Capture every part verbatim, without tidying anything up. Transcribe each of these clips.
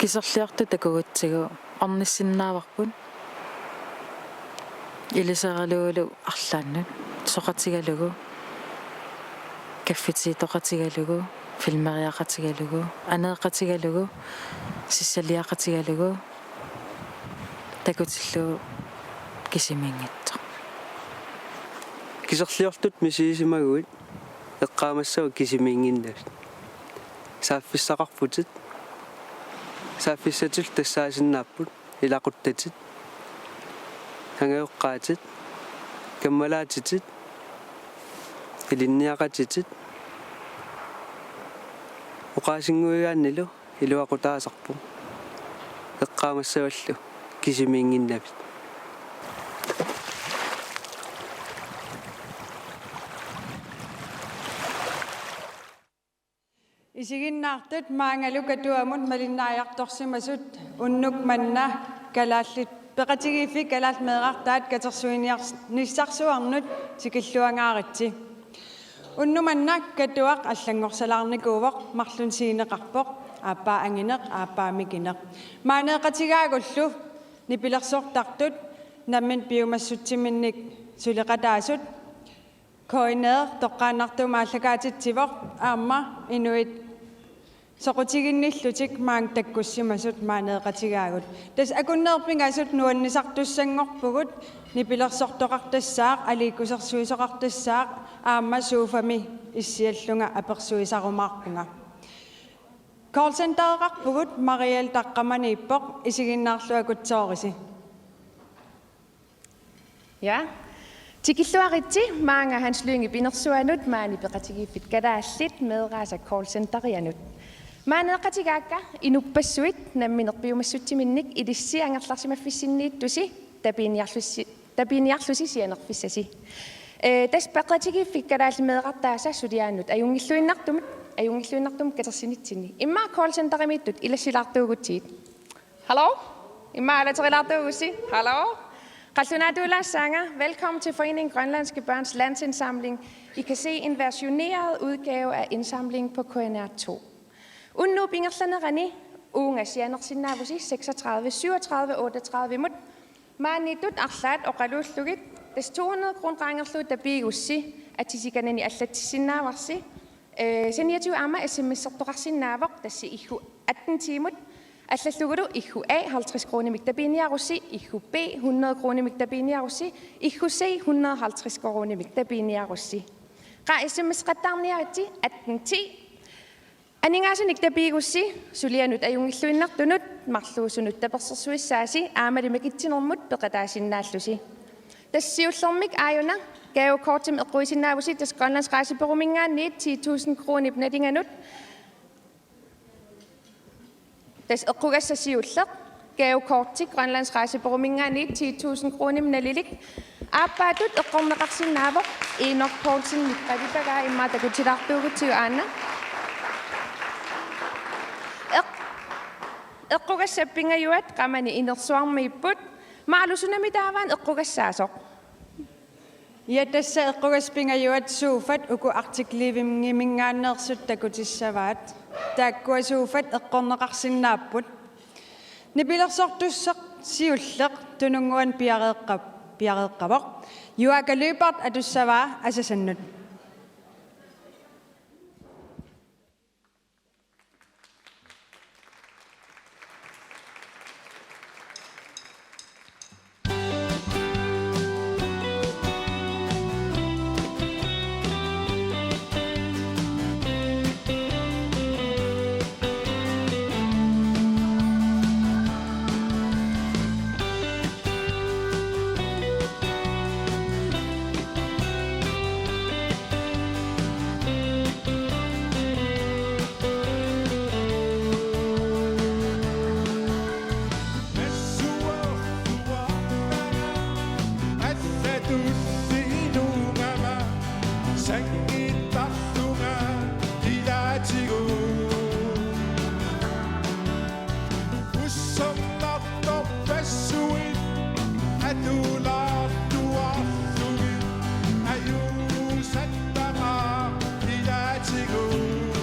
Iserliortut takugutsigu ornissinnaavarput. Iliseralugulu arlaannut, soqatigalugu, kaffitiitoqatigalugu, filmeriaqatigalugu, aneeqatigalugu, sissaliaqatigalugu, takutillugu kisimiinngitsoq. Kiserliortut misigisimaguit eqqaamassavut kisimiinnginnavit. Saaffissaqarputit. Saaffissatillu tassaasinnaapput ilaquttatit, angajoqqaatit, kammalaatitit, ilinniaqatitit. Oqaasinnguigaannilu iluaqutaasarpoq. Eqqaamassavallu kisimiinnginnavit. Isiginnaartut maangalu Katuamut malinnaajartorsimasut unnuk manna kalaallit peqatigiiffik Kalaallit Meerartaat katersuiniars-, nissarsuarnut tikilluangaaritsi. Unnuk manna Katuaq allanngorsalaarnikuuvoq, marlunnik sceneqarpoq, aappaa angineq, aappaa mikineq. Maaneeqatigaagullu nipilersortartut nammineq piumassutsiminnik suleqataasut, K N R toqqaannartumik aallakaatitsivoq aamma inuit soqutiginnillutik maanga takkussimasut maaneeqatigaagut. Tassa akunnerit pingasut nuannisartussanngorpugut, nipilersortoqartassaaq, aliikkusersuisoqartassaaq aamma sofami issiallunga apersuisarumaarpunga. Callcentereqarpugut, Mariel taqqamaniippoq, isiginnaarluakutsoorisi. Ja. Tikilluaritsi maanga Hans Lynge pinersuanut maani peqatigiiffit Kalaallit Meeraasa callcenterianut. Maaneeqatigaakka inuppassuit nammineq piumassutsiminnik ilissi angerlarsimaffissinniittusi tapiiniarlusi, tapiiniarlusi sianerfissasi. Ee, tassa peqatigiiffik Kalaallit Meerartaasa suliaanut ajunngilluinnartumut, ajunngilluinnartumut katersinitsinni. Immaqa callcenterimiittut ilassilaartuugutsigit. Hallo? Immaqa alaterilaartuugussi? Hallo? Qallunaatuulaassaanga. Velkommen til Foreningen Grønlandske Børns Landsindsamling. I kan se en versioneret udgave af indsamlingen på K N R to. Unnuup ingerlanerani uunga sianersinnaavusi seksogtredive syvogtredive otteogtredive-mut. Maaniittut arlaat oqaluullugit, tassa to hundrede kroner qaangerlugu tapiigussi, atisikanani allatsissinnaavarsi. Ee, saniatigut aamma S M S-ertoqarsinnaavoq, tassa I H atten-imut, allallugulu I H A halvtreds kronimik tapiiniarussi, I H B hundrede kronimik tapiiniarussi, I H C hundrede halvtreds kronimik tapiiniarussi. Qaa S M S-eqattaarniaritsi atten ti. Aningaasanik tapiigussi sulianut ajunngilluinnartunut marluk sunut tapersersuissaasi aammali makitsinermut peqataasinnaallusi. Tassa siullermik aajuna gavekortimik eqquisinnaavusi, tassa Grønlands Rejsebureauminngaanniit ti tusind kronip nalinganut. Tassa eqqugassaq siulleq gavekorti Grønlands Rejsebureauminngaanniit ti tusind kronimik nalilik. Aappaattut eqqorneqarsinnaavoq Enok Poulsen nippalipagaa, immaqa takutilaartuugutsigu aana. Eq-, eqqugassap pingajuat qamani inersuarmiipput. Malu, sunami taava eqqugassaasoq? Ja, tassa eqqugassap pingajuat sofat uku Arctic Livingiminngaanneersut takutissavaat. Taakkua sofat eqqorneqarsinnaapput. Nipilersortussaq siulleq tununnguanik piareeqqa-, piareeqqavoq. Juaaka Lyberth atussavaa Asasannut. Ussernartorpassuit atulaartuarlugit ajuusattaqaaq ilaatigut.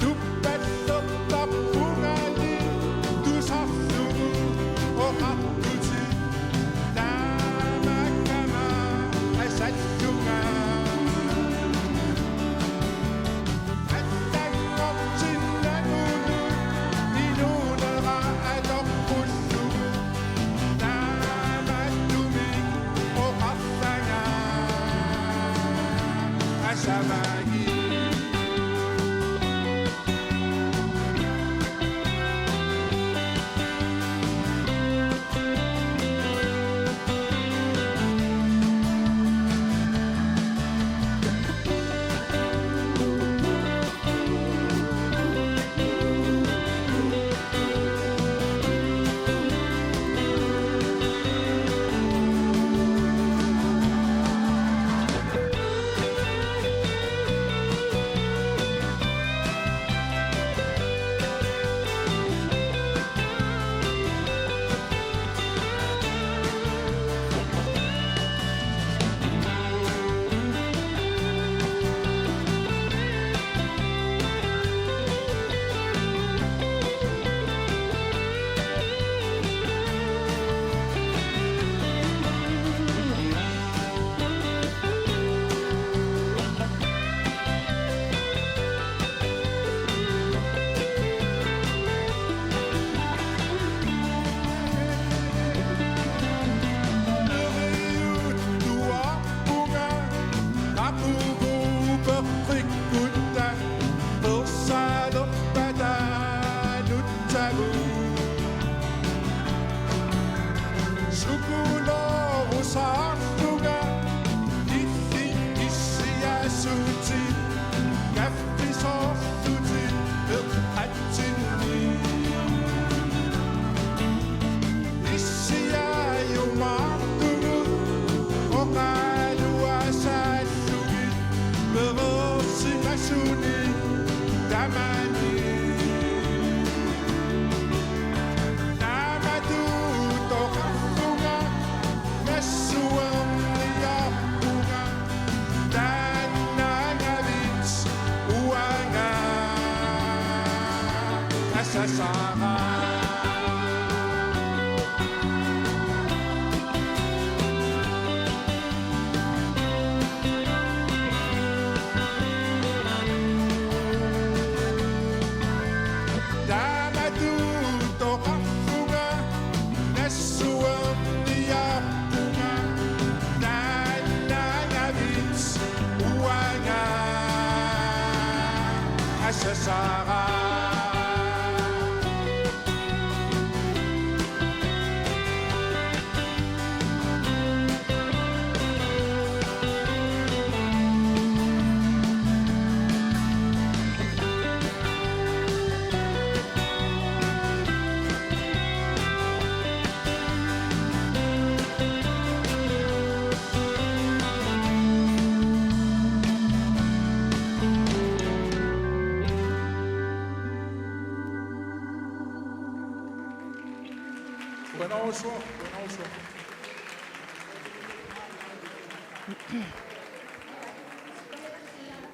Tuppalleq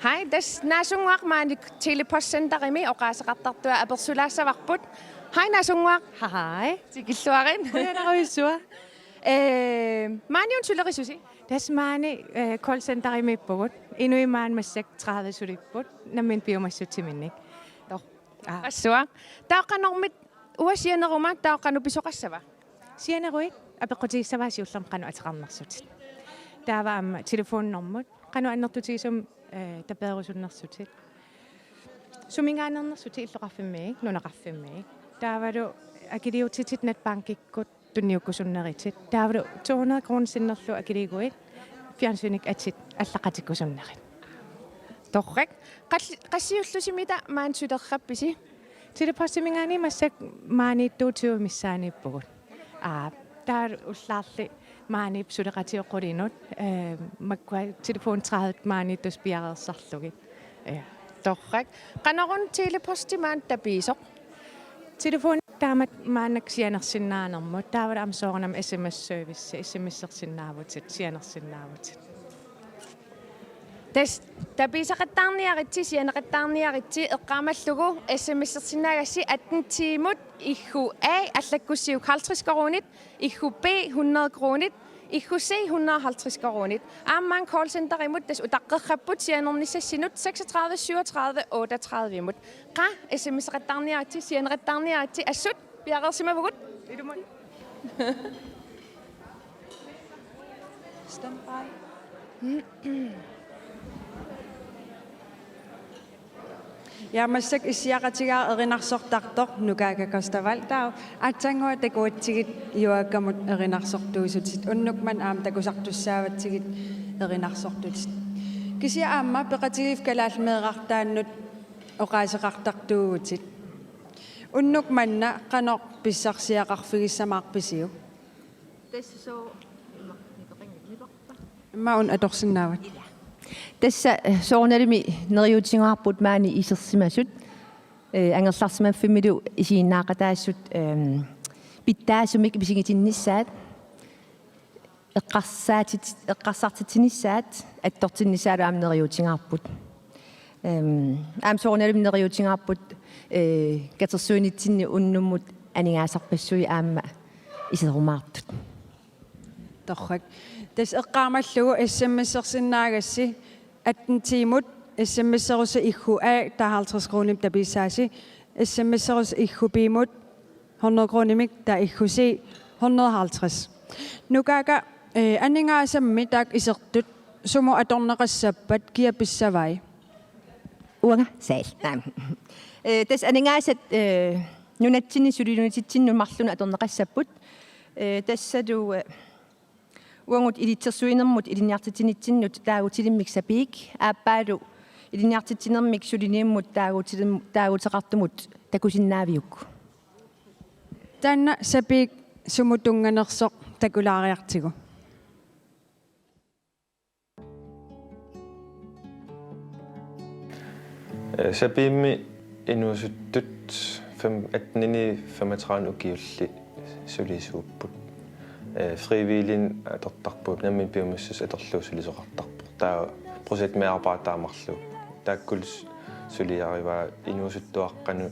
Hej, tassa Naasunnguaq maani Tele-Post Centerimi oqaaseqartartua apersulaassavarput. Hej Naasunnguaq. Hej. Tikilluarit. Qujanarujussuaq. Ee, maani una sulerisusi? Tassa maani, eh, call centerimiippugut. Inuit maani massakkut tredive sulipput. Nammineq piumassutsiminnik. Tor. Aa. Assua. Taava qanormita uanga sianeruma taava qanoq pisoqassava? Sianeruit apeqqutigissavaa siullermik qanoq ateqarnersutit. Taava aamma telefoninormut qanoq annertutigisumik, eh, tapeerusunnersutit. Suminngaanneernersutit illoqarfimmiit, nunaqarfimmiit. Taavalu akiliutitit netbankikkut tunniukkusunneritit. Taavalu to hundrede kroner sinnerlugit akiliiguit fjernsynikkut atit allaqatikkusunnerit. Torrak. Qall-, qassiullusimita maani sulerrappisi? Tele-Postiminngaanniit massakkut maaniittuut tyve missaaniippugut. Aa, taava ullaarli maaniipput suleqatigut qulinut, eh, makkua telefonit tredive maaniittussat piareersarlugit. Ja. Torrak. Qanoruna Tele-Posti maani tapiisoq? Telefoni taamatut maannakkut sianersinnaanermut, taavalu aamma soorunami S M S-service, S M S-ersinnaavutit, sianersinnaavutit. Tassa tapiisaqattaarniaritsi, sianeqattaarniaritsi eqqaamallugu S M S-ersinnaagassi atten tiimut, I G A allakkussiuk halvtreds koruunit, I G B hundrede koruunit, I G C hundrede og halvtreds koruunit. Aamma call centerimut tassa utaqqerrapput sianernissassinut seksogtredive syvogtredive otteogtredive-mut. Qaa, S M S-eqattaarniaritsi, sianeqattaarniaritsi, assut piareersimavugut. Ilumut. Standby. Ja, massakkut issiaqatigaara erinarsortartoq Nukaaka Kustavip, taava aatsaannguaq takugatsigit Joakamut erinarsortuusutit, unnuk manna aamma takusartussaavatsigit erinarsortutit. Kisianni aamma peqatigiiffik kalaallit meerartaannut oqaaseqartartuuvutit. Unnuk manna qanoq pissarsiaqarfigissamaarpisiuk? Tassa soo-, imma, nipeqanngilaq, nipeqarpa? Immaqa una atorsinnaavat. Ila. Tassa, eh, soorunalimi neriuutigaarput maani isersimasut, eh, angerlarsimaffimmilu isiginnaaqataasut, ehm, pitsaasumik misigitinnissaat, eqqarsaatit-, eqqarsartitsinissaat, attortinnissaalu aamma neriuutigaarput. Ehm, aamma soorunalimi neriuutigaarput, eh, katersuinitsinni unnummut aningaasarpassuit aamma iserumaartut. Torrak. Tassa eqqaamallugu S M S-ersinnaagassi atten tiimut, S M S-erusi I G A taava halvtreds koruunimik tapiissaasi, S M S-erusi I G B-mut hundrede koruunimik, taava I G C hundrede og halvtreds. Nukaaka, eh, aningaasammi taakku isertut sumut atorneqassappat kia pissavai? Uanga saal. Naam. Eh, tassa aningaasat, eh, nunatsinni suliniutitsinnut marlunut atorneqassapput. Eh, tassalu, eh, uagut ilitsersuinermut ilinniartitsinitsinnut taagutilimmik sapiik, aappaalu ilinniartitsinermik suliniummut taagutilim-, taaguteqartumut takusinnaaviuk? Taanna sapiik sumut tunnganersoq takulaariartigu? Eh, sapiimmi inuusuttut fem-, atteninik femogtredive ukiulli sulisuupput. Eh, frivilliginik atortarpugut, nammineq piumassuseq atorlugu sulisoqartarpoq. Taava projektmedarbejderit marluk. Taakkulu s-, suliarivaa inuusuttuaqqanut,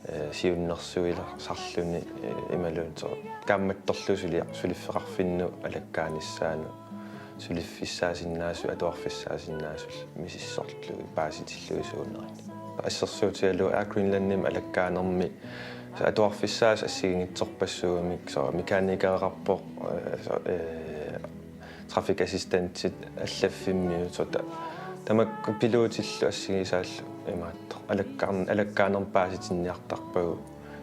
eh, siunnersuilersarluni, eh, imaluunniit soorlu kaammattorlugu sulia-, suliffeqarfinnut alakkaanissaanut, suliffissaasinnaasut, atuarfissaasinnaasullu misissorlugit paasitillugit suunerini. Assersuutigalugu Air Greenlandimi alakkaanermi atuarfissaasut assigiinngitsorpassuugamik, soorlu mekanikereqarpoq, eh, so-, eh, traffic assistentit allaffimmiut, soorlu ta-, tamakku pilotillu assigisaallu imaattoq. Alakkaan-, alakkaanermi paasitinniartarpagut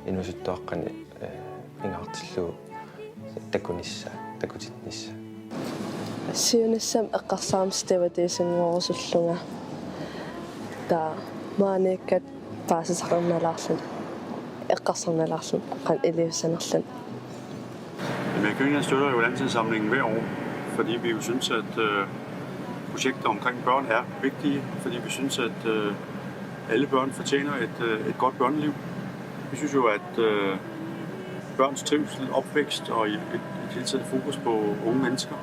inuusuttuaqqanik, eh, pingaartillugu takunissaa, takutinnissaa. Siunissami eqqarsarama stewardessinngoorusullunga. Taava maaniikkatta paasisaqarnalaarluni, eqqarsarnalaarluni, qanoq iliussanerluni. Jamen, Air Greenland støtter jo landsindsamlingen hver år, fordi vi jo synes, at, øh, projekter omkring børn er vigtige, fordi vi synes, at, øh, alle børn fortjener et, øh, et godt børneliv. Vi synes jo, at, øh, Børns trivsel, opvækst og i, i det hele taget fokus på unge mennesker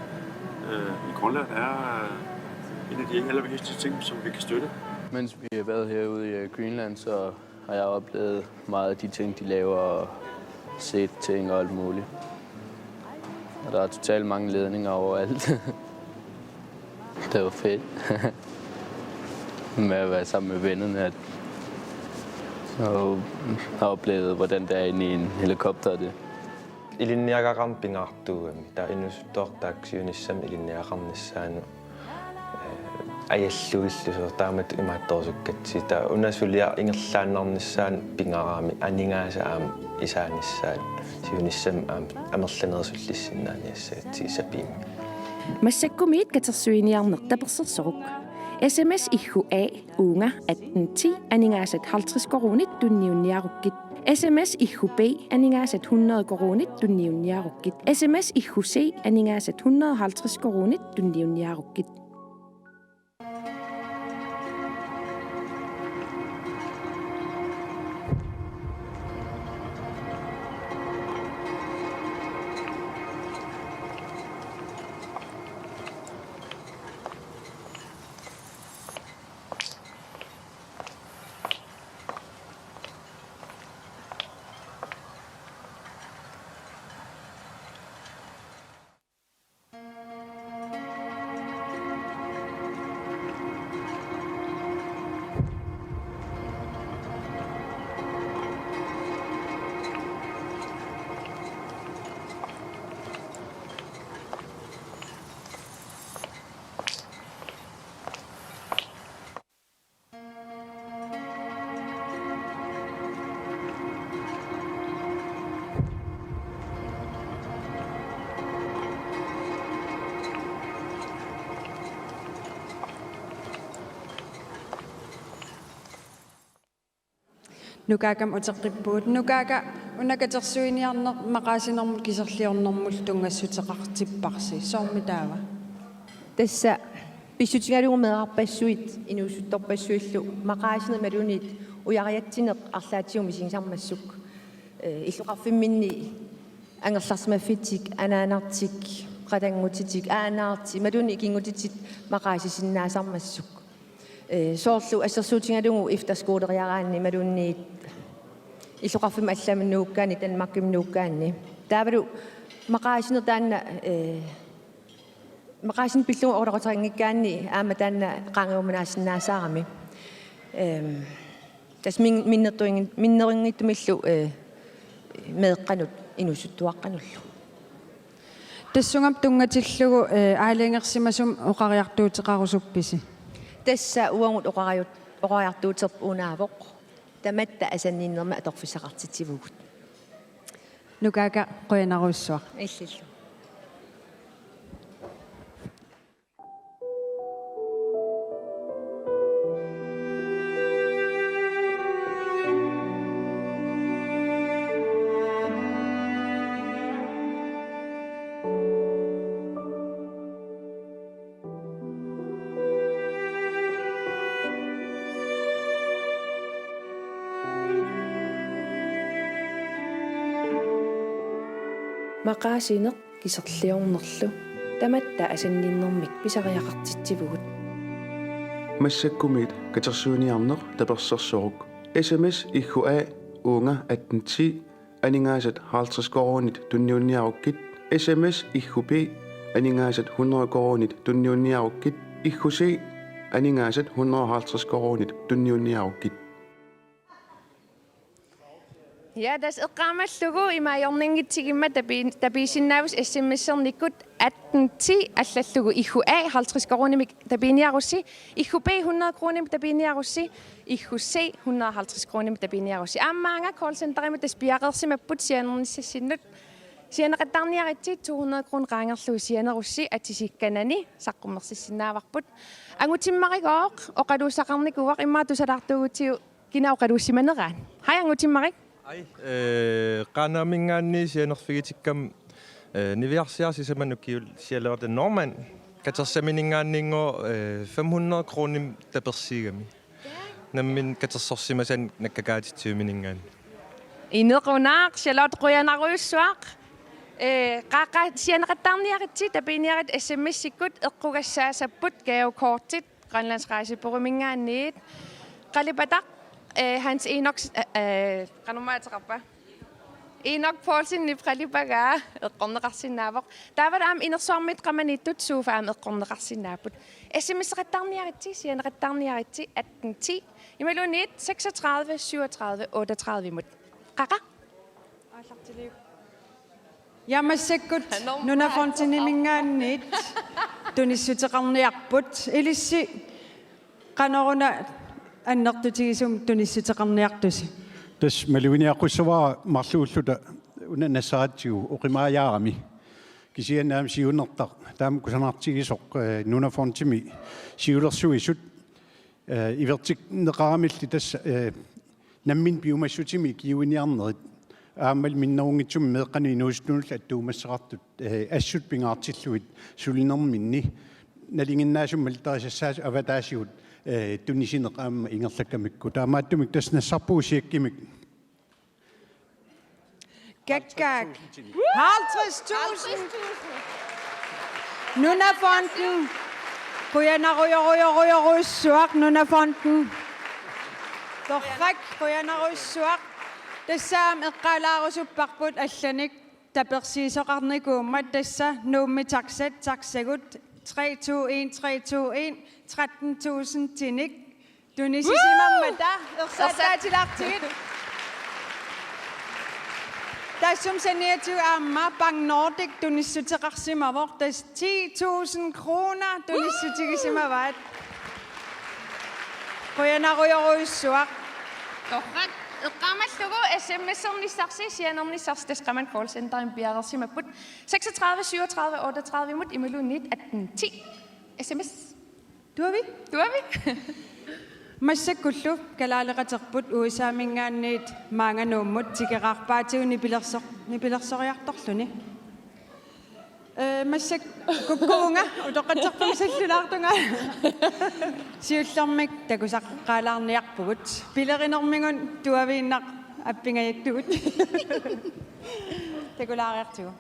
øh, i Grønland er øh, en af de allervigtigste ting, som vi kan støtte. Mens vi har været herude i øh, Greenland, så har jeg oplevet meget af de ting, de laver, og set ting og alt muligt. Og der er totalt mange ledninger overalt. Det var fedt. Med at være sammen med vennerne, at og har oplevet, hvordan det er inde i en helikopter. Det. Ilinniagaqarami pingaartuugami. Taava inuusuttuartaaq siunissami ilinniagaqarnissaanut, eh, ajalluillusoq taamatut imaattorusukkatsigit. Taava una suliaq ingerlaannarnissaanut pingaarami aningaasat aamma isaanissaat siunissami aamma amerlanerit sullissinnaaniassagatsigit sapiimmik. Massakkumiit katersuiniarneq tapersersoruk. S M S I H A uunga atten ti aningaasat halvtreds koruunit tunniunniarukkit. S M S I H B aningaasat hundrede koruunit tunniunniarukkit. S M S I H C aningaasat hundrede halvtreds koruunit tunniunniarukkit. Nukaakami uteqqippugut. Nukaaka, una katersuiniarneq maqaasinermut kiserliornermullu tunngassuteqartipparsi. Soormi taava? Tassa pissutigalugu meerarpassuit inuusuttorpassuillu maqaasineq imaluunniit ujariatsineq arlaatigut misigisarmassuk. Eh, illoqarfimminni angerlarsimaffitsik, anaanartik, qatanngutitik, aanaartik, imaluunniit ikinngutitik maqaasisinnaasarmassuk. Eh, soorlu assersuutigalugu efterskoleriaraanni imaluunniit illoqarfimmi allamut nuukkaanni, Danmarkimi nuukkaanni. Taavalu maqaasineq taanna, eh, maqaasineq pillugu oqaloqatiginngikkaanni aamma taanna qaangiuminaasinnaasarami. Ehm, tassa min-, minnertuinngit-, minnerunngitsumillu, eh, meeqqanut inuusuttuaqqanullu. Tassunga tunngatillugu, eh, aalajangersimasumik oqariartuuteqarusuppisi? Tassa uagut oqariut-, oqariartuuterput unaavoq. Tamatta asanninnermik atorfissaqartitsivugut. Nukaaka qujanarsuaq. Illillu. Maqaasineq kiserliornerlu tamatta asanninnermik pisariaqartitsivugut. Massakkumiit katersuiniarneq tapersersoruk. S M S I H A uunga atten ti aningaasat halvtreds koruunit tunniunniarukkit, S M S I H B aningaasat hundrede koruunit tunniunniarukkit, I H C aningaasat hundrede halvtreds koruunit tunniunniarukkit. Ja, tassa eqqaamallugu ima ajornanngitsigimmat tapi-, tapiisinnaavusi S M S-ernikkut atten ti allallugu I H A halvtreds koruunimik tapiiniarussi, I H B hundrede koruunimik tapiiniarussi, I H C hundrede halvtreds koruunimik tapiiniarussi. Aamma maanga callcenterimut tassa piareersimapput sianernissassinnut. Sianeqattaarniaritsi to hundrede koruunit qaangerlugu sianerussi atisikkanani saqqummersissinnaavarput. Angutimmarigoq oqaluussaqarnikuuvoq, immaqa tusalaartuugutsigu kina oqaluussimaneraat. Hej, Angutimmarik. Hej, øh, Qaanaaminngaanniit sianerfigitikkama, øh, niviarsiaraq sisamanut ukiuliaraq Norman. Katersamininngaanniinngooq, øh, fem hundrede koruunimik tapersiigami. Nammineq katersorsimasanik nakkakaatitsivimininngaanniit. Inequnaq, Charlotte, qujanarujussuaq. Ee, Qaqa, sianeqattaarniaritsi, tapiiniarit S M S-ikkut, eqqugassaasapput gavekortit Grønlands Rejsebureauminngaanniit. Qalipataq, ee, Hans Enok, ee, ee, qanormaa ateqarpa? Enok Poulsenip qalipagaa eqqorneqarsinnaavoq. Taavalu aamma inersuarmiit qamaniittut suuffa aamma eqqorneqarsinnaapput. S M S-eqattaarniaritsi, sianeqattaarniaritsi atten ti. Imaluunniit seksogtredive syvogtredive otteogtredive-mut. Qaqa? Aallartiliuk. Ja, massakkut Nunafondiminngaanniit tunissuteqarniarput. Ilissi qanoruna annertutigisumik tunissuteqarniartusi? Tassa maluginiaqqussavara marluulluta una nassaratsigu oqimaajaarami. Kisianni aamma siunertaq taama kusanartigisoq, ee, Nunafondimi siulersuisut, ee, ivertinneqaramilli tassa, ee, nammineq piumassutimik ikiuiniarnerit aammalu minnerunngitsumik meeqqanut inuusuttunullu attuumassuteqartut, ee, assut pingaartillugit sulinerminni nalinginnaasumik malittarisassaasut avataasigut, ee, tunisineq aamma ingerlakkamikku. Taamaattumik tassa nassarpugut checkimik. Gakgak. Halvtreds tusind. Nunafonden. Qujanarujorujorujorujussuaq Nunafonden. Torrak, qujanarujussuaq. Tassa aamma eqqaalaarusupparput allanik tapersiisoqarnikuummat, tassa Nuummi Taxat, Taxagut, tre to en, tre to en, tretten tusind tinik. Tunisisimammata, woo! Ersaattaatilaartigit. Taassuma saniatigut aamma Bang Nordic tunissuteqarsimavoq, tassa ti tusind kroner tunissutigisimavaat. Qujanarujorujussuaq. Torrak, eqqaamallugu S M S-ernissarsi, sianernissarsi, tassa qamani callcenterimi piareersimapput. Seksogtredive syvogtredive otteogtredive-mut imaluunniit atten ti. S M S. Tuavi? Tuavi? Massakkullu kalaaleqaterput U S A-minngaanniit maanga Nuummut tikeraarpaatigut nipilerso-, nipilersoriartorluni. Ee, massakkut kukkuunga utoqqatserpunga sallulaartunga. Siullermik takusaqqaalaarniarpugut. Pilerinermigut tuaviinnaq appingajakkugut. Takulaariartigu.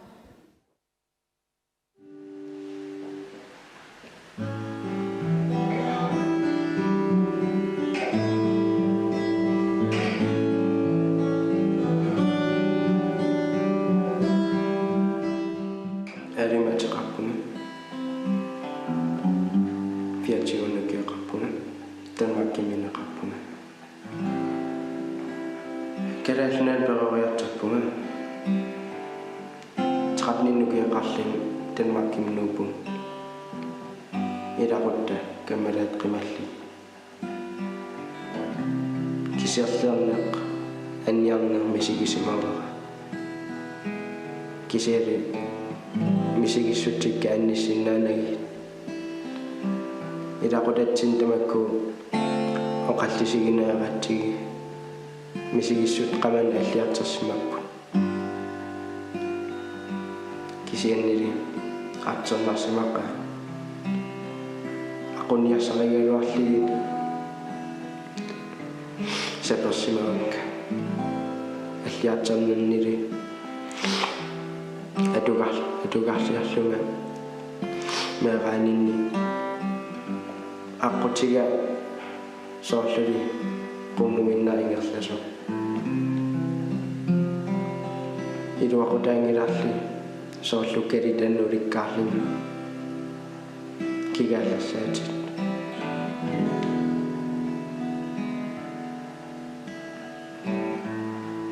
Aalimaateqarpunga. Fiatiguna ukioqarpunga. Danmarkimi ineqarpunga. Kalaallit Nunaanni peroriartorpunga. Tretten ukioqarlunga Danmarkimi nuuppunga. Ilaqutta kammalaat qimallit. Kiserliorneq anniarneq misigisimavara. Kisianni misigissutsikka annissinnaanagit. Ilaqutatsinnut tamakku oqallisigineqaratsigit. Misigissutsit qamani alliartorsimapput. Kisiannili artornarsimaqaaq. Aqunniarsarigaluarlugit sapersimavakka. Alliartornernili atugar-, atugarliarlunga meeraaninni aqqutiga soorluli qunguinnaq ingerlasoq. Iluaqutaanngilarli soorlu kalitannut ulikkaarlunga kigaallassaatit.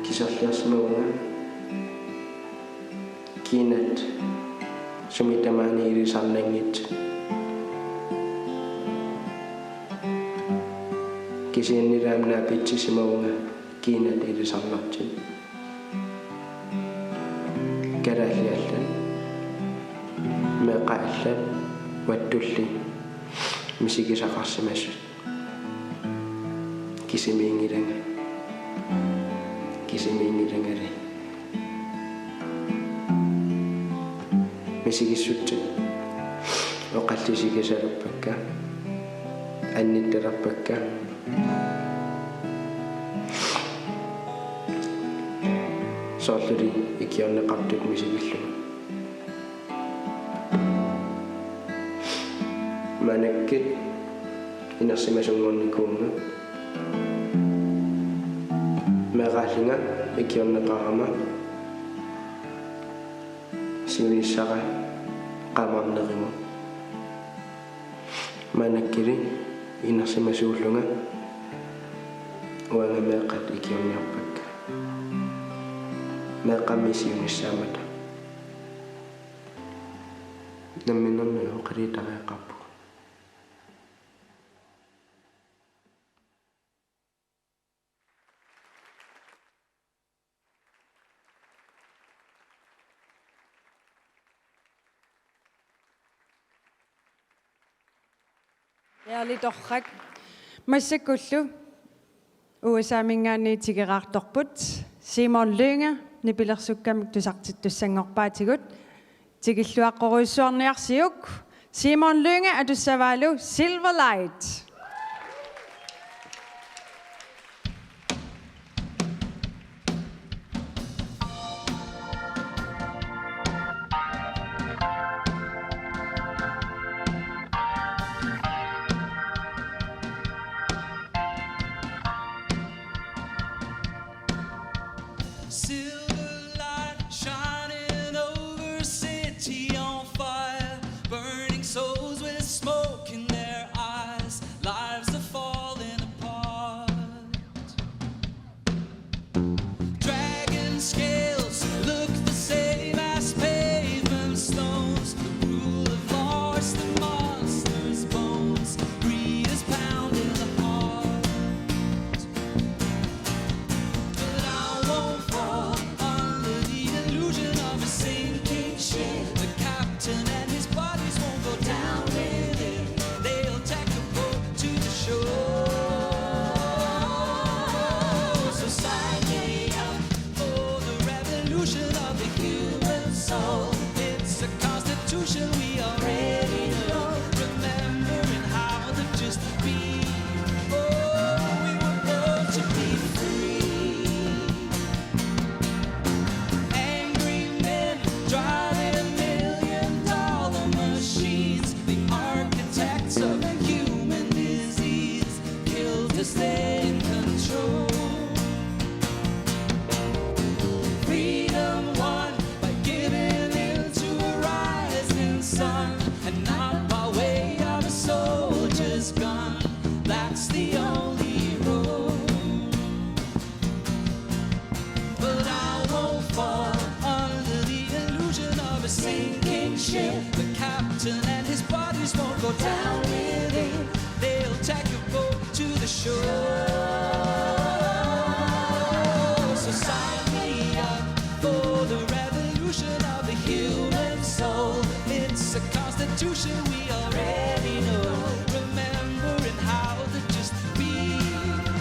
Kiserliorsimavunga kiinat sumi tamaani ilisarnanngitsut. Kisiannili aamma naapitsisimavunga kiinat ilisarnartut. Kalaallit allat, meeqqat allat, uattulli misigisaqarsimasut. Kisimiinngilanga. Kisimiinngilangali. Misigissutsit oqallisigisalerpakka. Annittalerpakka. Soorluli ikiorneqartut misilillunga. Maannakkut inersimasunngornikuuvunga. Meeraallunga ikiorneqarama siunissara qaamaarneruvoq. Maannakkuli inersimasuullunga uanga meeqqat ikiorniarpakka. Meeqqammi siunissaammata. Namminermi oqaluutariaqarpugut. Aalli torrak. Massakkullu U S A-minngaanniit tikeraartorput. Simon Lynge nipilersukkamik tusartittussanngorpaatigut. Tikilluaqqorujussuarniarsiuk. Simon Lynge atussavaalu Silverlight. Silver light shining over a city on fire, burning souls with smoke in their eyes, lives are falling apart. Dragon scales look the same as pavement stones. The rule of law is the monster's bones. Greed is pounding the heart. But I won't fall under the illusion of a sinking ship. The captain and his buddies won't go down with it. They'll tack a boat to the shore. So sign me up for the revolution of the human soul. It's a constitution we already know. Remembering how to just be. Oh, we were born to be free. Angry men driving million dollar machines, the architects of human disease, killed to stay in control. Freedom won by giving in to a rising sun, and not by way of a soldier's gun. That's the only road. But I won't fall under the illusion of a sinking ship. The captain and his buddies won't go down with it. They'll tack a boat to the shore. So sign me up for the revolution of the human soul. It's a constitution we already know. Remembering how to just be.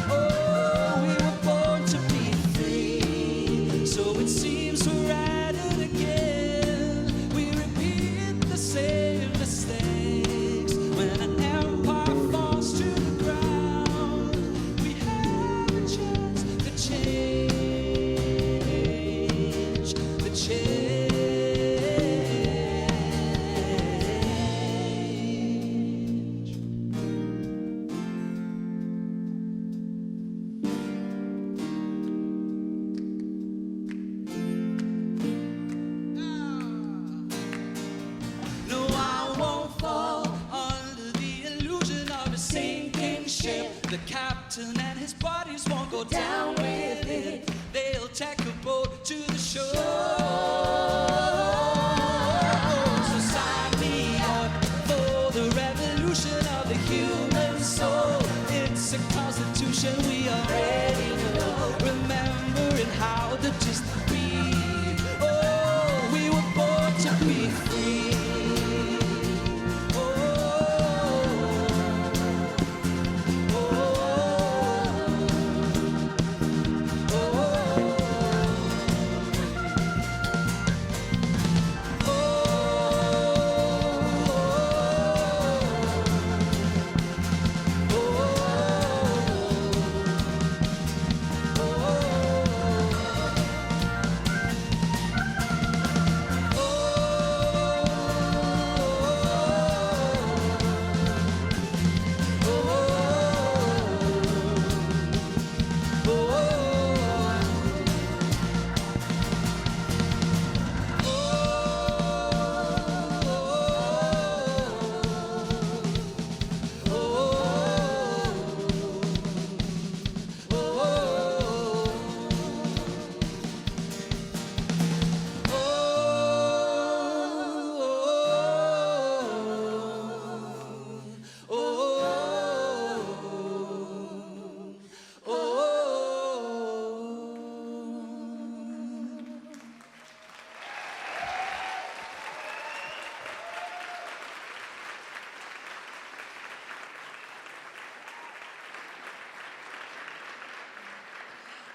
Oh, we were born to be free. So it seems we're at it again. We repeat the same mistakes. When an empire falls to the ground, we have a chance to change, to change.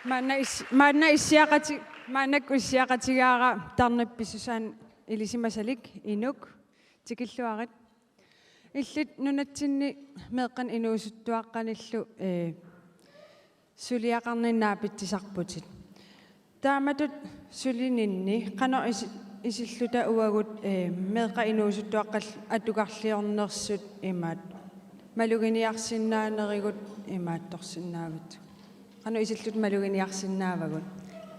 Maanna is-, maanna issiaqati-, maannakkut issiaqatigaara tarnip pissusaanut ilisimasalik Inuk, tikilluarit. Illit nunatsinni meeqqanik inuusuttuaqqanillu, ee, suliaqarninni naapitsisarputit. Taamatut sulininni qanoq isi-, isilluta uagut, ee, meeqqat inuusuttuaqqat atugarliornersut imaat maluginiarsinnaanerigut imaattorsinnaavatit? Qanoq isilluta maluginiarsinnaavagut?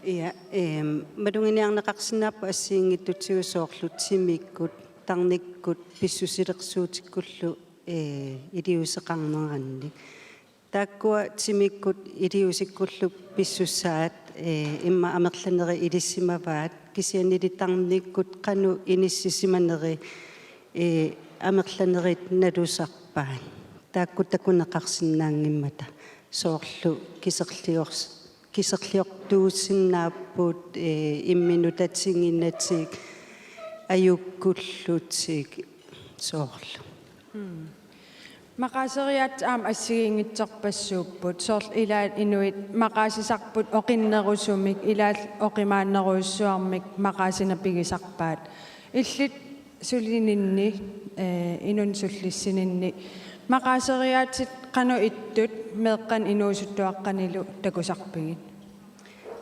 Ja, ehm, maluginiarneqarsinnaapput assigiinngitsutigut soorlu timikkut, tarnikkut, pissusilersuutikkullu, ee, iliuuseqarnerannik. Taakkua timikkut iliuusikkullu pissusaat, ee, immaqa amerlanerit ilisimavaat, kisiannili tarnikkut qanoq inissisimaneri, ee, amerlanerit nalusarpaat. Taakku takuneqarsinnaanngimmata. Soorlu kiserliors-, kiserliortuusinnaapput, ee, imminut tatiginatik, ajukkullutik, soorlu. Mm. Maqaaseriaatsit aamma assigiinngitsorpassuupput. Soorlu ilaat inuit maqaasisarput oqinnerusumik, ilaat oqimaannerujussuarmik maqaasineq pigisarpaat. Illit sulininni, ee, inunnut sullissininni maqaaseriaatsit qanoq ittut meeqqanik inuusuttuaqqanilu takusarpigit?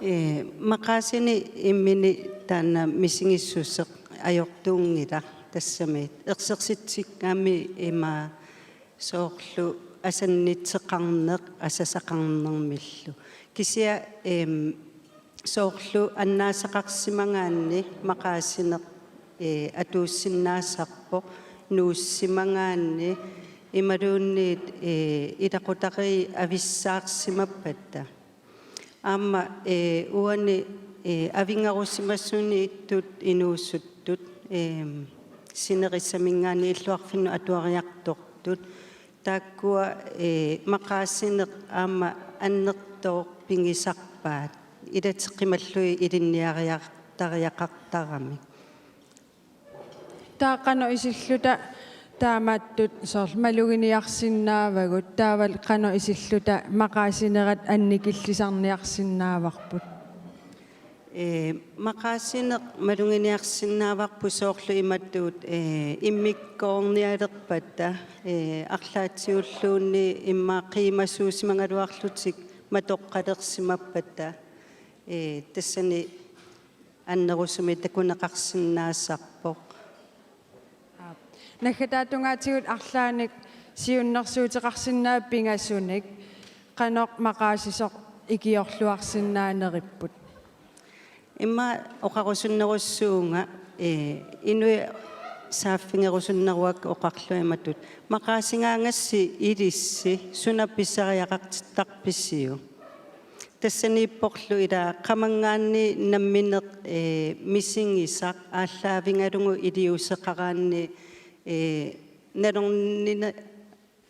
Ee, maqaasineq imminut taanna misigissuseq ajortuunngilaq, tassami ersersitsikkamik ima soorlu asannitseqarneq asasaqarnermillu. Kisianni, ehm, soorlu annaasaqarsimagaanni maqaasineq, ee, atuussinnaasarpoq, nuussimagaanni imaluunniit, ee, ilaqutariit avissaarsimappatta. Aamma, ee, uani, ee, avinngarusimasuniittut inuusuttut, ehm, sinerissaminngaanniit illoqarfinnut atuariartortut. Taakkua, ee, maqaasineq aamma annertooq pigisarpaat. Ilateqimallui ilinniariartariaqartaramik. Taava qanoq isilluta taamaattut soorlu maluginiarsinnaavagut, taavalu qanoq isilluta maqaasinerat annikillisarniarsinnaavarput? Ee, maqaasineq maluginiarsinnaavarput soorlu imatut, ee, immikkoornialerpatta, ee, arlaatigulluunniit immaqa qiimasuusimagaluarlutik matoqqalersimappatta, ee, tassani annerusumik takuneqarsinnaasarpoq. Aap. Naggataatungaatigut arlaannik siunnersuuteqarsinnaavat pingasunik, qanoq maqaasisoq ikiorluarsinnaaneripput? Immaqa oqarusunnerussuunga, ee, inuit saaffigerusunneruakka oqarlugit imatut: Maqaasigaangassi ilissi, suna pissariaqartittarpisiuk? Tassaniipporlu ila qamanngaanniit nammineq, ee, misigisaq aallaavigalugu iliuuseqaraanni, ee, nalornina-,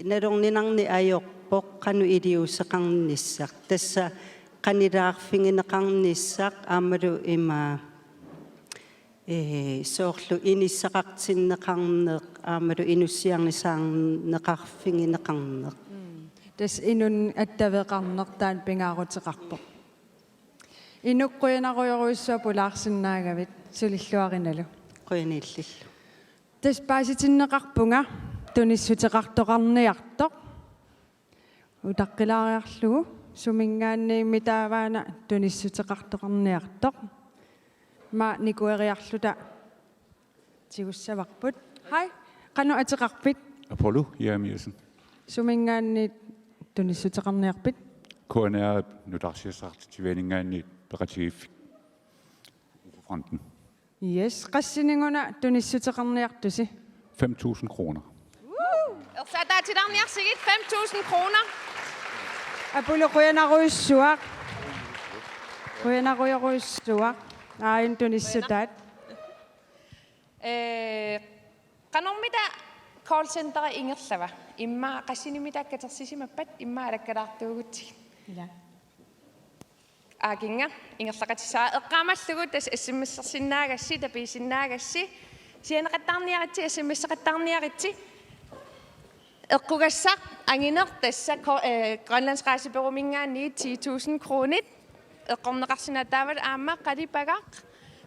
nalorninarneq ajorpoq qanoq iliuuseqarnissaq. Tassa qanilaarfigineqarnissaq aammalu ima, ee, soorlu inissaqartinneqarneq aammalu inussiarnisaarneqarfigineqarneq. Mm. Tassa inunnut attaveqarneq taanna pingaaruteqarpoq. Inuk, qujanarujorujussuaq pulaarsinnaagavit, sulilluarinalu. Qujanaq illillu. Tassa paasitinneqarpunga tunissuteqartoqarniartoq. Utaqqilaariarlugu suminngaanniimmi taavaana tunissuteqartoqarniartoq. Maanna nikueriarluta tigussavarput. Hej, qanoq ateqarpit? Apollo Jeremiassen. Suminngaanniit tunissuteqarniarpit? K N R-ip nutaarsiassaqartitsivianinngaanniit peqatigiiffik. Fronten. Yes, qassiniguna tunissuteqarniartusi? Fem tusind kroner. Ersaataatilaarniarsigit fem tusind kroner. Apollo, qujanarujussuaq. Qujanarujorujussuaq. Aajuna tunissutaat. Ee, qanormita callcenteri ingerlava? Immaqa qassinimita katersisimappat, immaqa alakkalaartuugutsigit. Ila. Aakinnga ingerlaqatissaaq, eqqaamallugu tassa S M S-ersinnaagassi, tapiisinnaagassi, sianeqattaarniaritsi, S M S-eqattaarniaritsi. Eqqugassaq angineq tassa ko-, eh, Grønlands Rejsebureauminngaanniit ti tusind kronit. eqqorneqarsinnaataavat aamma qalipagaq.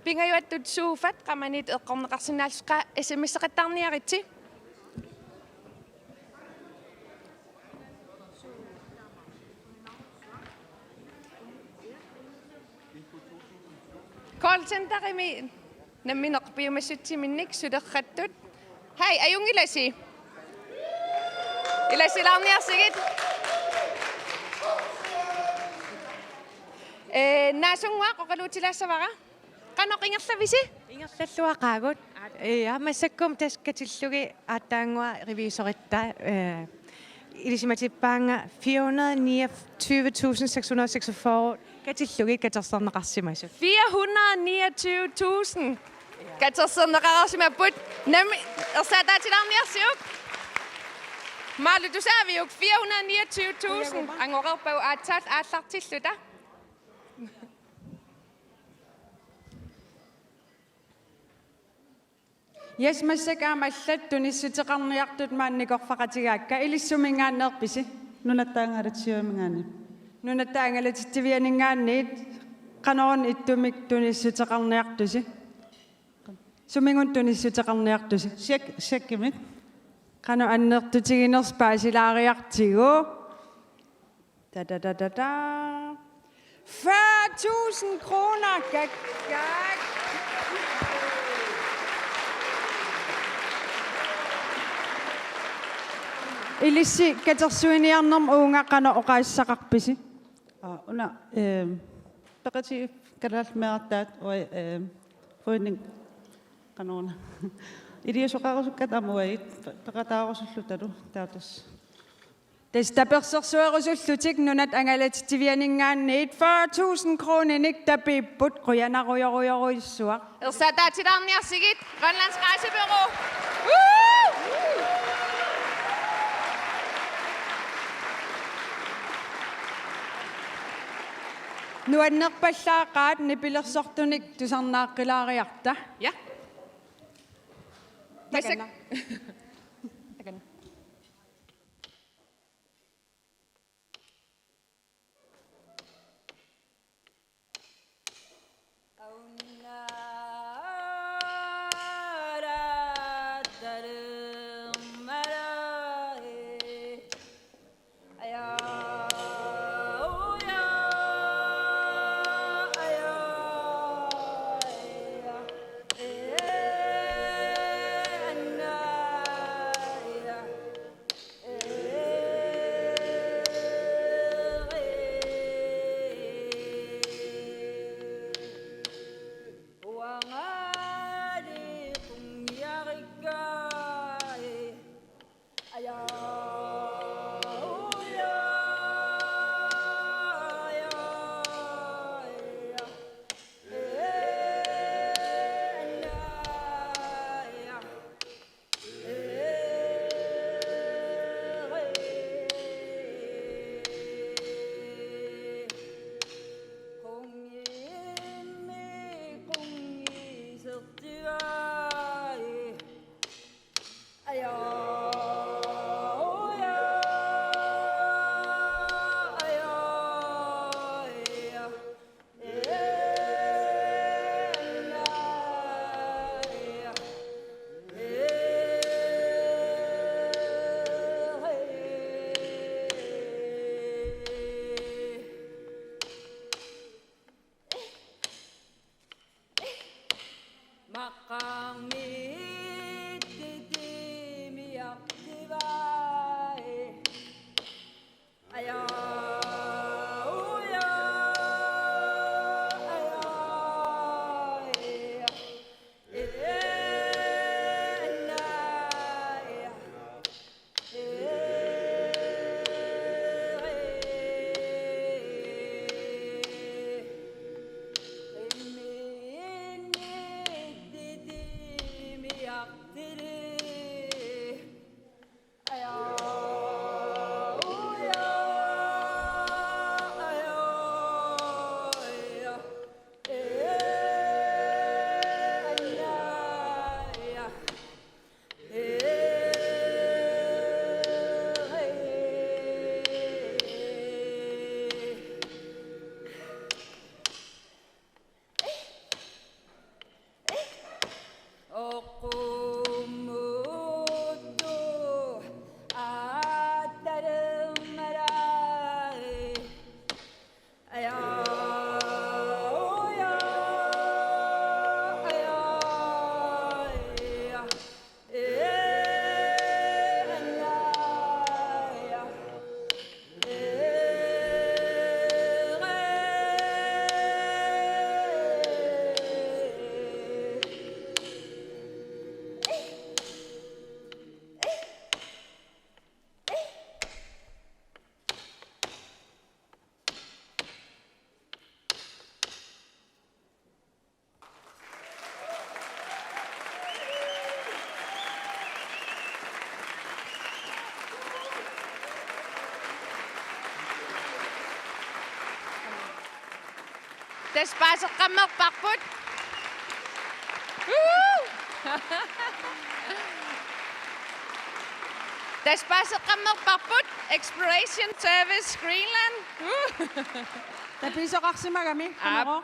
Pingajuattut suufat qamanit eqqorneqarsinnaallusi, S M S-eqattaarniaritsi. Callcenterimi nammineq piumassutsiminnik sulerrattut. Hej, ajunngilasi. Ilassilaarniarsigit. Ee, naasunnguaq oqaluutilaassavara. Qanoq ingerlavisi? Ingerlalluaqaagut. Ee, massakkut tassa katillugit aatsaannguaq revisoritta, ee, ilisimatippaannga fire hundrede niogtyve tusind seks hundrede og seksogfyrre katillugit katersorneqarsimasut. Fire hundrede niogtyve tusind katersorneqareersimapput. Nammi-, ersaataatilaarniarsiuk. Malu tusaaviuk fire hundrede niogtyve tusind angoreerpagut aatsaat aallartilluta. Yes, massakkut aamma allat tunissuteqarniartut maanna nikorfaqatigaakka, ilissi suminngaanneerpisi? Nunatta Angalatsivianinngaanniit. Nunatta Angalatsivianinngaanniit, qanoruna ittumik tunissuteqarniartusi? Suminnga tunissuteqarniartusi? Check, checkimik. Qanoq annertutiginersoq paasilaariartigu. Da, da, da, da, da. Fyrre tusind kroner. Gak, gak. Ilissi katersuiniarnermut uunga qanoq oqaaseqarpisi? Aa, una, ehm, peqatigiit kalaallit meerartaat uagut, ehm, forening qanoruna. Iliuuseqarusukkatta aamma uagut pe-, peqataarusullutalu taava tassa. Tassa tapersersuerusullutik Nunatta Angalatsivianinngaanniit fyrre tusind kroninik tapiipput, qujanarujorujorujussuaq. Ersaataatilaarniarsigit, Grønlands Rejsebyrå. Woo! Nuannerpallaaqaat nipilersortunik tusarnaaqqilaariarta. Ja. Takanna. Takanna. Tassa paaseqqammerparput. Woo! Tassa paaseqqammerparput Exploration Service Greenland. Woo! Tapiisoqarsimagami, aap, qanoq?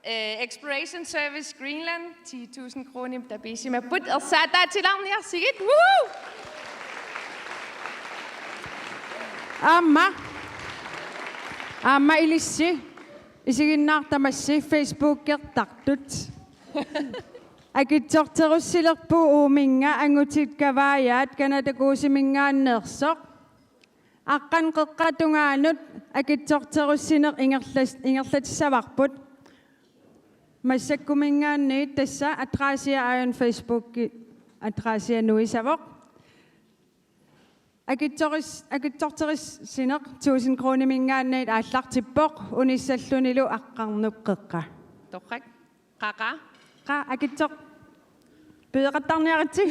Eh, Exploration Service Greenland, ti tusind kroner, tapiisimapput, ersaataatilaarniarsigit. Woo! Aamma. Aamma ilissi. Isiginnaartamassi Facebookertartut. Akitsorterussilerpugut uuminnga angutit kavaajaat Canada Gooseminngaanneersoq. Aqqaneq-qeqqata tungaanut akitsorterussineq ingerlas-, ingerlatissavarput. Massakkuminngaanniit tassa adressia aajuna Facebooki adressia nuisavoq. Akitsoris-, akitsorterissineq tusind kroniminngaanniit aallartippoq, unissallunilu aqqarneq-qeqqa. Torrak. Qaqa. Qa akitsoq. Piiqattarniaritsi.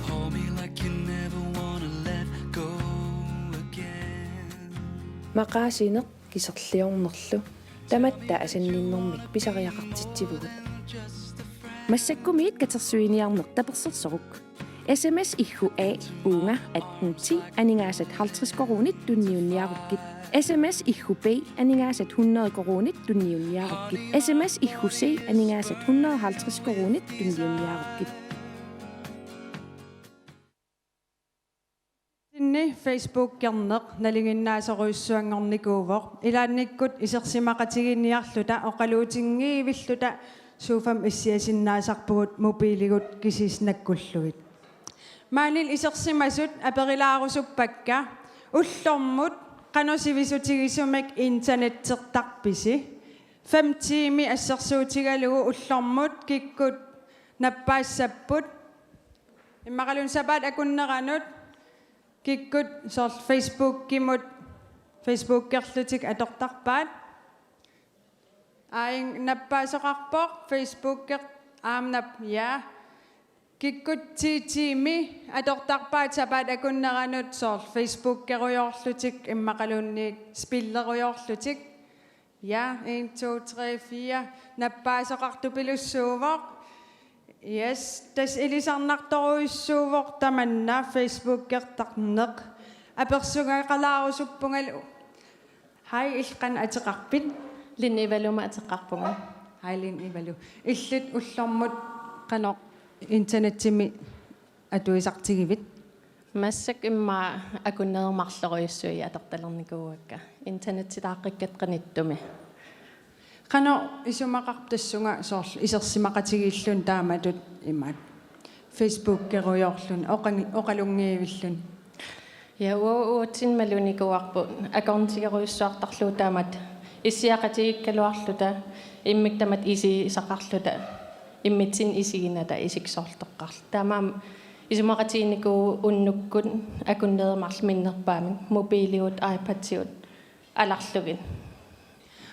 Hold me like you never wanna let go again. Maqaasineq kiserliornerlu tamatta asanninnermik pisariaqartitsivugut. Massakkumiit katersuiniarneq tapersersoruk. S M S-i H A uunga atten ti aningaasat halvtreds koruunit tunniunniarukkit. S M S-i H B aningaasat hundrede koruunit tunniunniarukkit. S M S-i H C aningaasat hundrede halvtreds koruunit tunniunniarukkit. Sinni Facebookerneq nalinginnaasorujussuanngornikuuvoq. Ilaannikkut isersimaqatigiinniarluta oqaluutinngivilluta sofami issiasinnaasarpugut, mobiiligut kisiisa nakkullugit. Maanili isersimasut aperilaarusuppakka: Ullormut qanoq sivisutigisumik internettertarpisi? Fem tiimi assersuutigalugu ullormut kikkut nappaassapput? Immaqaluunniit sapaatip akunneranut kikkut soorlu Facebookimut, Facebookerlutik atortarpaat? Aajuna nappaasoqarpoq, Facebooker-, aamma nap-, ja. Kikkut ti tiimi atortarpaat sapaatip akunneranut soorlu Facebookerujoorlutik immaqaluunniit spillerujoorlutik? Ja, en, to, tre, fire. Nappaasoqartupilussuuvoq. Yes, tassa ilisarnartorujussuuvoq tamanna Facebookertarneq. Apersugaqalaarusuppungalu. Hej, illit qanoq ateqarpit? Lin Ivalumik ateqarpunga. Hej, Lin Ivalu. Illit ullormut qanoq internetimi atuisartigivit? Massakkut immaqa akunnerit marloriussuit atortalernikuuakka. Internetitaaqqikkatta qinittumi. Qanoq isumaqarpit tassunga soorlu isersimaqatigiilluni taamatut imaat Facebookerujoorluni, oqangi-, oqalunngiivilluni? Ja, uagut uatsinnut malunikuuarput akornutigerujussuartarlugu taamatut issiaqatigiikkaluarluta, immikkut tamatta isigisaqarluta, immitsinnut isiginata isikkoortoqqaarluta. Taamaammat isumaqatiginikuuvugut unnukkut akunnerit marluk minnerpaamik, mobiiligut, iPadigut alarlugit.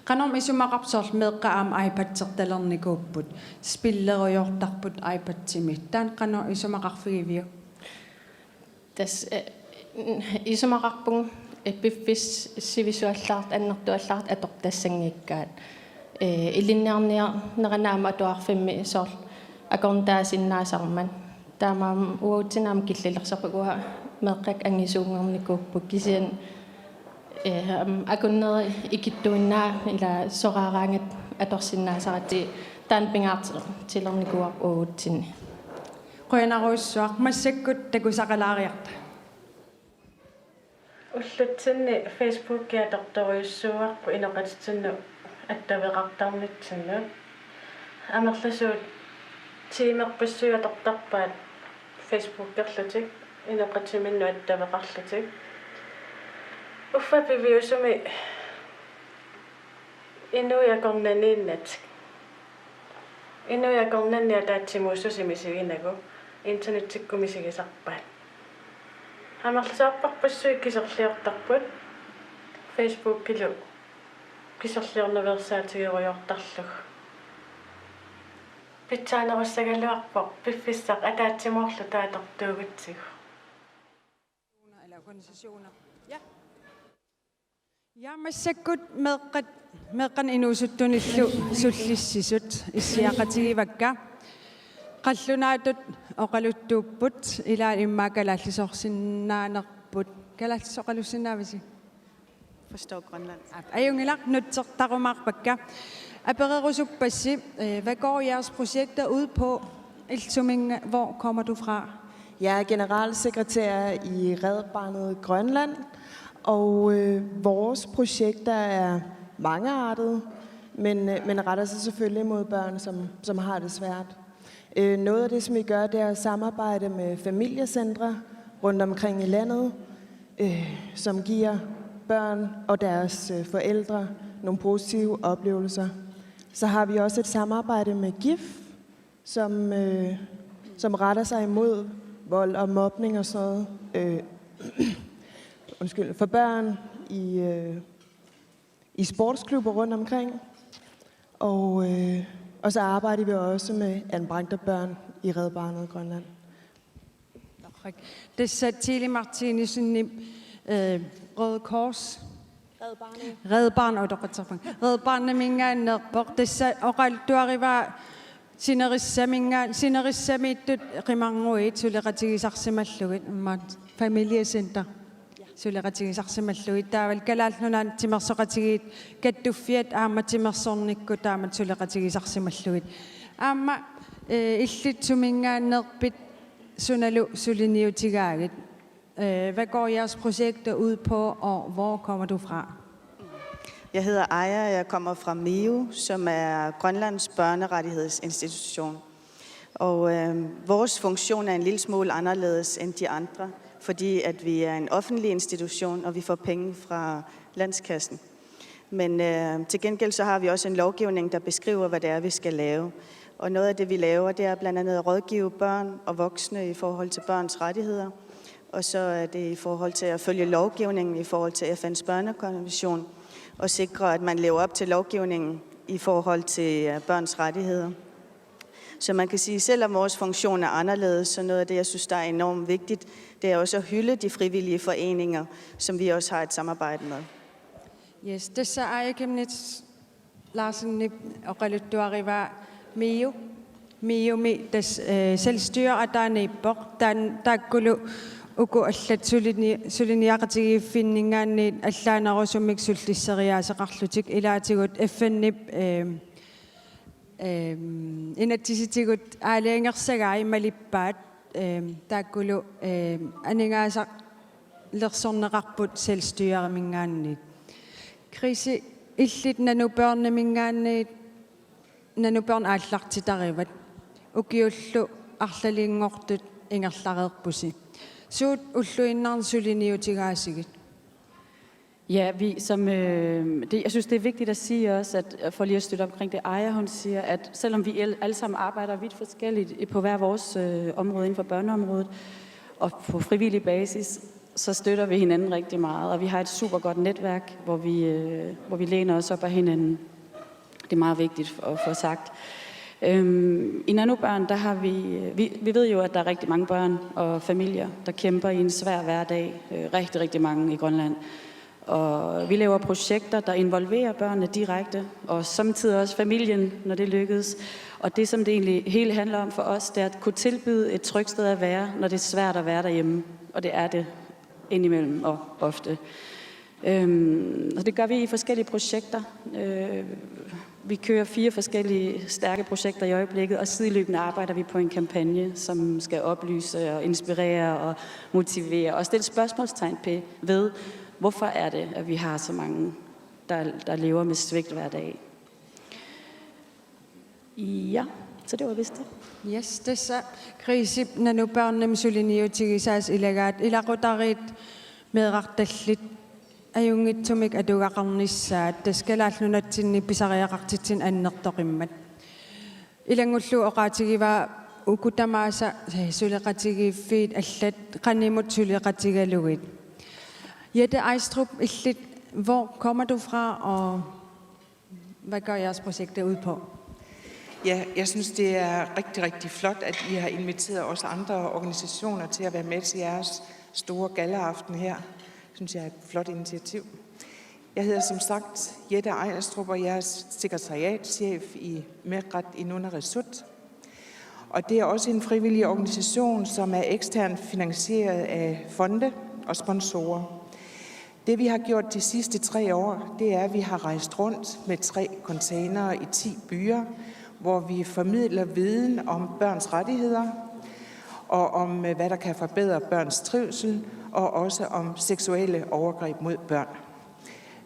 Qanormi isumaqarpit soorlu meeqqat aamma iPadertalernikuupput, spillerujoortarput iPadimi? Taanna qanoq isumaqarfigiviuk? Tassa, eh, isumaqarpunga, eh, piffissaq sivisuallaartoq, annertuallaartoq atortassanngikkaat. Eh, ilinniarniarnerani aamma atuarfimmi soorlu akornutaasinnaasarmat. Taamaammat uagutsinnut aamma killilersorput, uanga meeqqakka angisuunngornikuupput, kisianni, eh, aamma akunnerit ikittuinnaat ila soraaraangatta atorsinnaasaratsigu, taanna pingaartilernikuuarput uagutsinni. Qujanarujussuaq, massakkut takusaqalaariarta. Ullutsinni Facebooki atortorujussuuarput inoqatitsinnut attaveqartarnitsinnut. Amerlasuut tiimerpassuit atortarpaat Facebookerlutik, inoqatiminnut attaveqarlutik. Uffa piviusumi inuit akornanniinnatik. Inuit akornanni ataatsimuussuseq misiginagu internettikkut misigisarpaat. Amerlasoorpassuit kiserliortarput Facebookilu kiserliornaveersaatigerujoortarlugu. Pitsaanerussagaluarpoq piffissaq ataatsimoorluta atortuugutsigu. Eller organisationer. Ja. Ja, massakkut meeqqat, meeqqanik inuusuttunillu sullissisut issiaqatigivakka. Qallunaatut oqaluttuupput, ilaa immaqa kalaallisoorsinnaanerput. Kalaallisut oqalussinnaavisi? Forstår Grønland. Aap, ajunngilaq, nutsertarumaarpakka. Apererusuppassi, øh, hvad går jeres projekter ud på? Ilsuming, hvor kommer du fra? Jeg er generalsekretær i Red Barnet Grønland, og øh, vores projekter er mangeartede, men, øh, men retter sig selvfølgelig mod børn, som, som har det svært. Øh, noget af det, som vi gør, det er at samarbejde med familiecentre rundt omkring i landet, øh, som giver børn og deres øh, forældre nogle positive oplevelser. Så har vi også et samarbejde med GIF, som, øh, som retter sig imod vold og mobning og sådan noget. Øh, undskyld, for børn i, øh, i sportsklubber rundt omkring. Og, øh, og så arbejder vi også med anbragte børn i Red Barnet Grønland. Torrak. Tassa Tili Martinussen, øh, Røde Kors. Red Barnet. Red Barnet, utoqqatserpunga. Red Barneminngaanneerpoq. Tassa oqaluttuarivaa sinerissaminnga-, sinerissamiittut qimarnguit suleqatigisarsimallugit, aamma familiecenter suleqatigisarsimallugit, taavalu Kalaallit Nunaanni timersoqatigiit kattuffiat aamma timersornikkut taamatut suleqatigisarsimallugit. Aamma, øh, illit suminngaanneerpit, sunalu suliniutigaagit? Øh, hvad går jeres projekter ud på, og hvor kommer du fra? Jeg hedder Aya, og jeg kommer fra MIO, som er Grønlands Børnerettighedsinstitution. Og øh, vores funktion er en lille smule anderledes end de andre, fordi at vi er en offentlig institution, og vi får penge fra landskassen. Men øh, til gengæld så har vi også en lovgivning, der beskriver, hvad det er, vi skal lave. Og noget af det, vi laver, det er blandt andet at rådgive børn og voksne i forhold til børns rettigheder. Og så er det i forhold til at følge lovgivningen i forhold til F N's børnekonvention og sikre, at man lever op til lovgivningen i forhold til øh, børns rettigheder. Så man kan sige, selvom vores funktion er anderledes, så noget af det, jeg synes, der er enormt vigtigt, det er også at hylde de frivillige foreninger, som vi også har et samarbejde med. Yes, tassa Aaja Chemnitz Larsenip oqaluttuarivaa MIO. MIO-mi tassa, øh, selvstyre ataaniippoq. Taanna taakkulu uku allat sulini-, suliniaqatigiiffinninngaanniit allaanerusumik sullisseriaaseqarlutik, ilaatigut F N-ip, øh, øh, inatsisitigut aalajangersagai malippaat, øh, taakkulu, øh, aningaasarlersorneqarput selvstyreminngaanniit. Krise, illit Nanu Børneminngaanniit, Nanu Børn aallartitarivat, ukiullu arlalinngortut ingerlareerpusi. Suut ulluinnarni suliniutigaasigit? Ja, vi, som, øh, det, jeg synes, det er vigtigt at sige også, at, for lige at støtte omkring det, Aaja, hun siger, at selvom vi alle, alle sammen arbejder vidt forskelligt på hver vores øh, område inden for børneområdet, og på frivillig basis, så støtter vi hinanden rigtig meget, og vi har et super godt netværk, hvor vi, øh, hvor vi læner os op af hinanden. Det er meget vigtigt at få sagt. Øhm, I Nanu Børn, der har vi, vi, vi ved jo, at der er rigtig mange børn og familier, der kæmper i en svær hverdag. Øh, rigtig, rigtig mange i Grønland. Og vi laver projekter, der involverer børnene direkte, og samtidig også familien, når det lykkes. Og det, som det egentlig hele handler om for os, det er at kunne tilbyde et trygt sted at være, når det er svært at være derhjemme. Og det er det indimellem og ofte. Øhm, så det gør vi i forskellige projekter. Øh, vi kører fire forskellige stærke projekter i øjeblikket, og sideløbende arbejder vi på en kampagne, som skal oplyse og inspirere og motivere og stille spørgsmålstegn p-, ved, hvorfor er det, at vi har så mange, der, der lever med svigt hver dag. Ja, så det var vist det. Yes, tassa Kriisip Nanu Børnemi suliniutigisaasa ilagaat, ilaqutariit meerartallit ajunngitsumik atugaqarnissaat, tassa Kalaallit Nunatsinni pisariaqartitsineq annertoqimmat. Ilanngullugu oqaatigivaa Uku tamaasa, eh, suleqatigiiffiit allat qanimut suleqatigalugit. Jette Ejstrup, illit, hvor kommer du fra, og hvad går jeres projekter ud på? Ja, jeg synes, det er rigtig, rigtig flot, at I har inviteret også andre organisationer til at være med til jeres store gallaaften her. Synes jeg er et flot initiativ. Jeg hedder som sagt Jette Ejstrup, og jeg er sekretariatschef i Meeqqat Inuunerissuit. Og det er også en frivillig organisation, som er eksternt finansieret af fonde og sponsorer. Det, vi har gjort de sidste tre år, det er, at vi har rejst rundt med tre containere i ti byer, hvor vi formidler viden om børns rettigheder, og om, øh, hvad der kan forbedre børns trivsel, og også om seksuelle overgreb mod børn.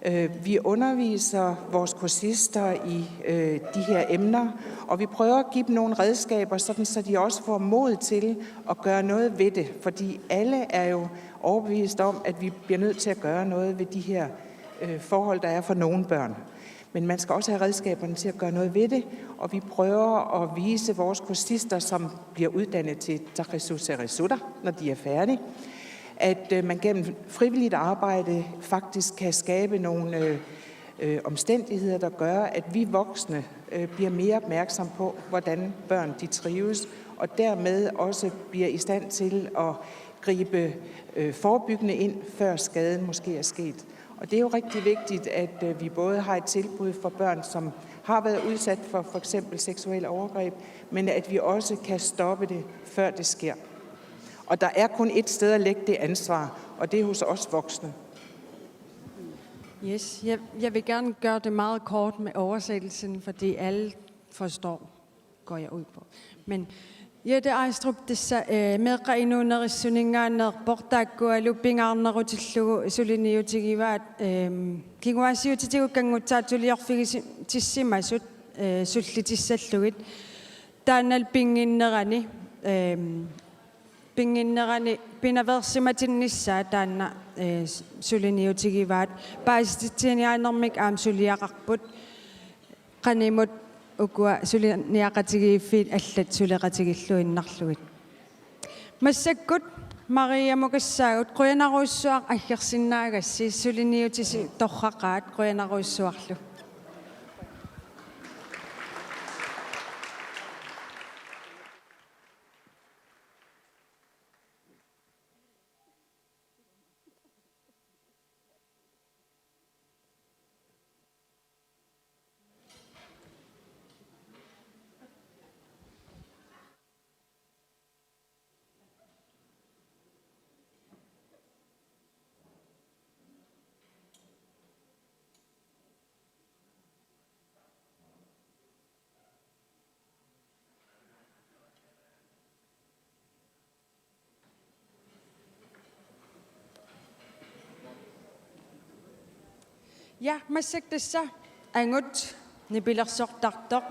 Øh, vi underviser vores kursister i, øh, de her emner, og vi prøver at give dem nogle redskaber, sådan så de også får mod til at gøre noget ved det. Fordi alle er jo overbevist om, at vi bliver nødt til at gøre noget ved de her, øh, forhold, der er for nogle børn. Men man skal også have redskaberne til at gøre noget ved det, og vi prøver at vise vores kursister, som bliver uddannet til tarrisuusserissuta, når de er færdige, at, øh, man gennem frivilligt arbejde faktisk kan skabe nogle, øh, øh, omstændigheder, der gør, at vi voksne, øh, bliver mere opmærksom på, hvordan børn de trives, og dermed også bliver i stand til at gribe, øh, forebyggende ind, før skaden måske er sket. Og det er jo rigtig vigtigt, at, øh, vi både har et tilbud for børn, som har været udsat for for eksempel seksuelle overgreb, men at vi også kan stoppe det, før det sker. Og der er kun et sted at lægge det ansvar, og det er hos os voksne. Yes, jeg, jeg vil gerne gøre det meget kort med oversættelsen, fordi alle forstår, går jeg ud på. Men Jette Ejstrup, tassa, eh, Meeqqat Inuunerissuninngaanneerpoq, taakkualu pingaarnerutillugu suliniutigivaat, ehm, kinguaassiuutitigut kanngutsaatsuliorfigisi-, tissimasut, eh, sullitissallugit. Taannalu pinnginnerani, ehm, pinnginnerani pinaveersimatinnissaa taanna, eh, s-, suliniutigivaat. Paasititsiniaanermik aamma suliaqarput. Qanimut ukua suliniaqatigiiffiit allat suleqatigilluinnarlugit. Massakkut Maria Mukassaagut, qujanarujussuaq aggersinnaagassi, suliniutisi torraqaat, qujanarujussuarlu. Ja, massakkut tassa angut nipilersortartoq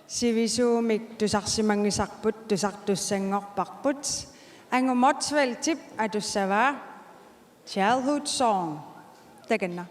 sivisuumik tusarsimanngisarput, tusartussanngorparput. Angu Motzfeldtip atussavaa Childhood Song. Takanna.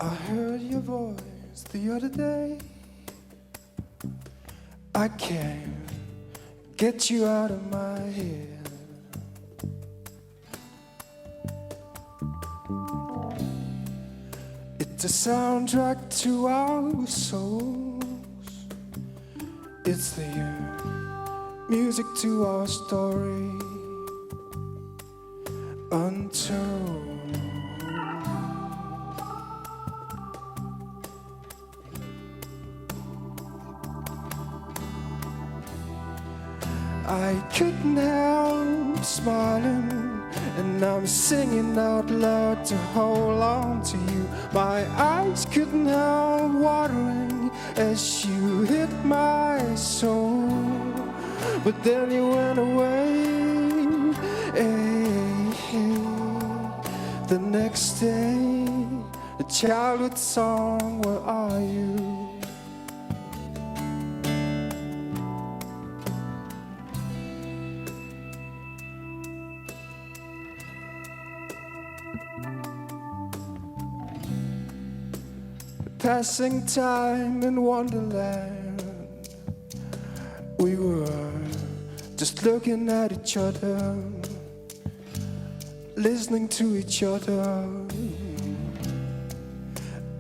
I heard your voice the other day. I can't get you out of my head. It's a soundtrack to our souls. It's the music to our story. Until I couldn't help smiling And I'm singing out loud to hold on to you. My eyes couldn't help watering as you hit my soul. But then you went away. Hey, hey. The next day, a childhood song, where are you? Passing time in Wonderland. We were just looking at each other, listening to each other.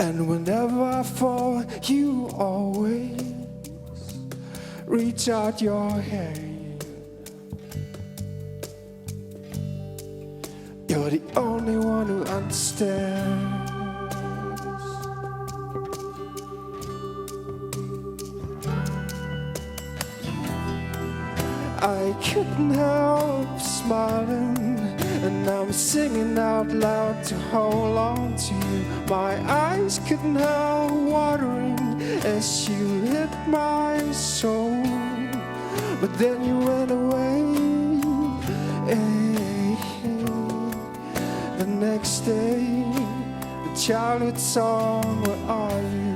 And whenever I fall, you always reach out your hand. You're the only one who understands. I couldn't help smiling, and I'm singing out loud to hold on to you. My eyes couldn't help watering as you hit my soul. But then you went away. Hey, hey. The next day, a childhood song, where are you?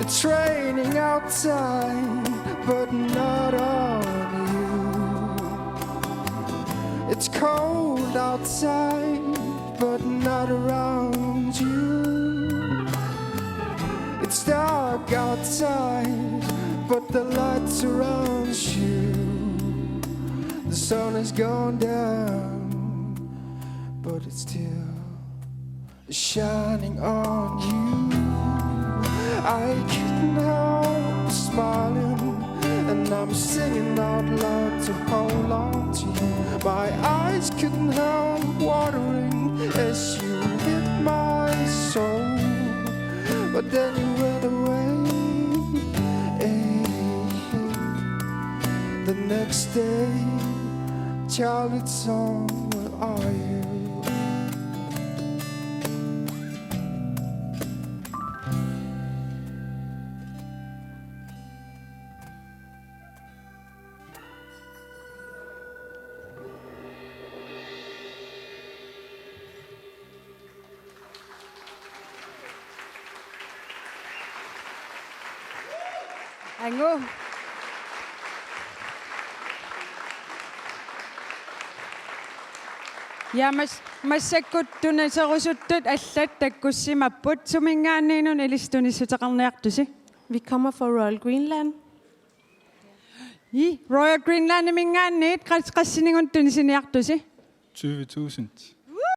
It's raining outside, but not on you. It's cold outside, but not around you. It's dark outside, but the light surrounds you. The sun has gone down, but it's still shining on you. I couldn't help smiling, and I'm singing out loud to hold on to you. My eyes couldn't help watering as you hit my soul, but then you went away. Hey, the next day, childhood song, where are you? Angu. Ja mas-, massakkut tuniserusuttut allat takkussimapput, suminngaanniinut ilissi tunissuteqarniartusi? Vi kommer fra Royal Greenland. I Royal Greenlandiminngaanniit qas-, qassininnguunut tunisiniartusi? Tyve tusind.